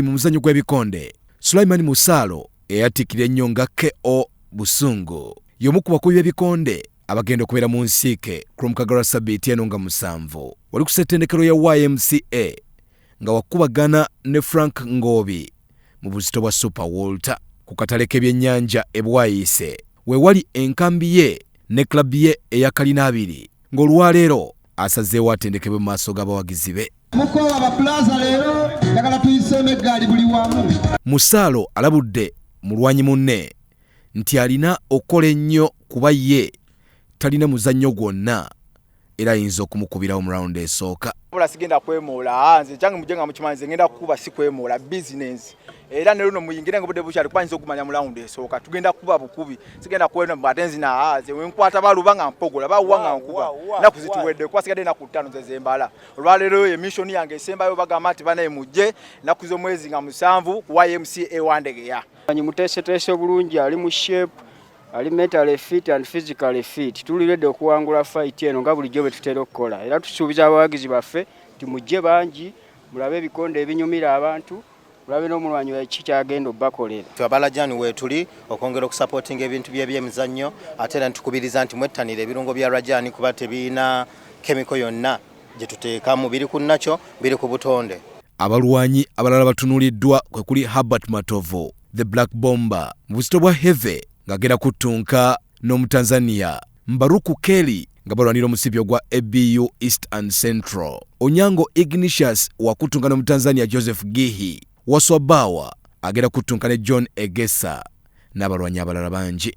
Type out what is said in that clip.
Mu muzannyo gw'ebikonde, Sulaiman Musaalo eyatiikirira ennyo nga KO Busungu y'omu ku bakubi b'ebikonde abagenda okubeera mu nsiike ku Lwomukaaga lwa ssabbiiti eno nga 7 wali ku ssettendekero ya YMCA nga wakubagana ne Frank Ngoobi mu buzito bwa Super Walter. Ku katale k'ebyennyanja e Bwayiise we wali enkambi ye ne club ye eya Kalinaabiri ng'olwaleero asazeewo atendekebwe mu maaso g'abawagizi be. Mukoowa ba Plaza, leero njagala tuyiseemu eggaali buli wamu. Musaalo alabudde mulwanyi munne nti alina okukola ennyo kuba ye talina muzannyo gwonna era ayinza okumukubirawo mu rawundi esooka. Wabula sigenda kwemoola, nze kyange mujje nga mukimanyi, nze ngenda kukuba, si kwemoola business. Era ne luno muyingire nga obudde bukyali, kuba nyinza okumanya mu rawundi esooka tugenda kukuba bukubi. Sigenda kwena ate nzina, nze wenkwata baluba nga mpogola, bawuwa nga nkuba. Ennaku zituwedde, kuba sigadde ennaku 5 nze zembala. Olwaleero emission yange esembayo, bagamba nti banaye mujje ennaku z'omwezi nga 7 ku YMCA Wandegeya. Muteeseteese obulungi, ali mu shape, ali mentally fit and physically fit. Tuli ready okuwangula fight eno nga bulijjo bwe tutera okukola, era tusuubiza abawagizi baffe nti mujje bangi mulabe ebikonde ebinyumira abantu, mulabe n'omulwanyi ki kyagenda obbakolera. Ffe abalajani weetuli okwongera okusupportinga ebintu by'ebyemizannyo, ate era ntukubiriza nti mwettanire ebirungo bya Rajani kuba tebirina chemical yonna gye tuteekamu, biri ku nakyo, biri ku butonde. Abalwanyi abalala batunuuliddwa kwe kuli Herbert Matovu, the Black Bomber, mu buzito bwa heavy ng'agenda kuttunka n'Omutanzania Mbaruku Kelly nga balwanira omusipi ogwa ABU East and Central. Onyango Ignatius wakuttunka n'Omutanzania Joseph Gihi. Waswa Bawa agenda kuttunka ne John Egesa n'abalwanyi abalala bangi.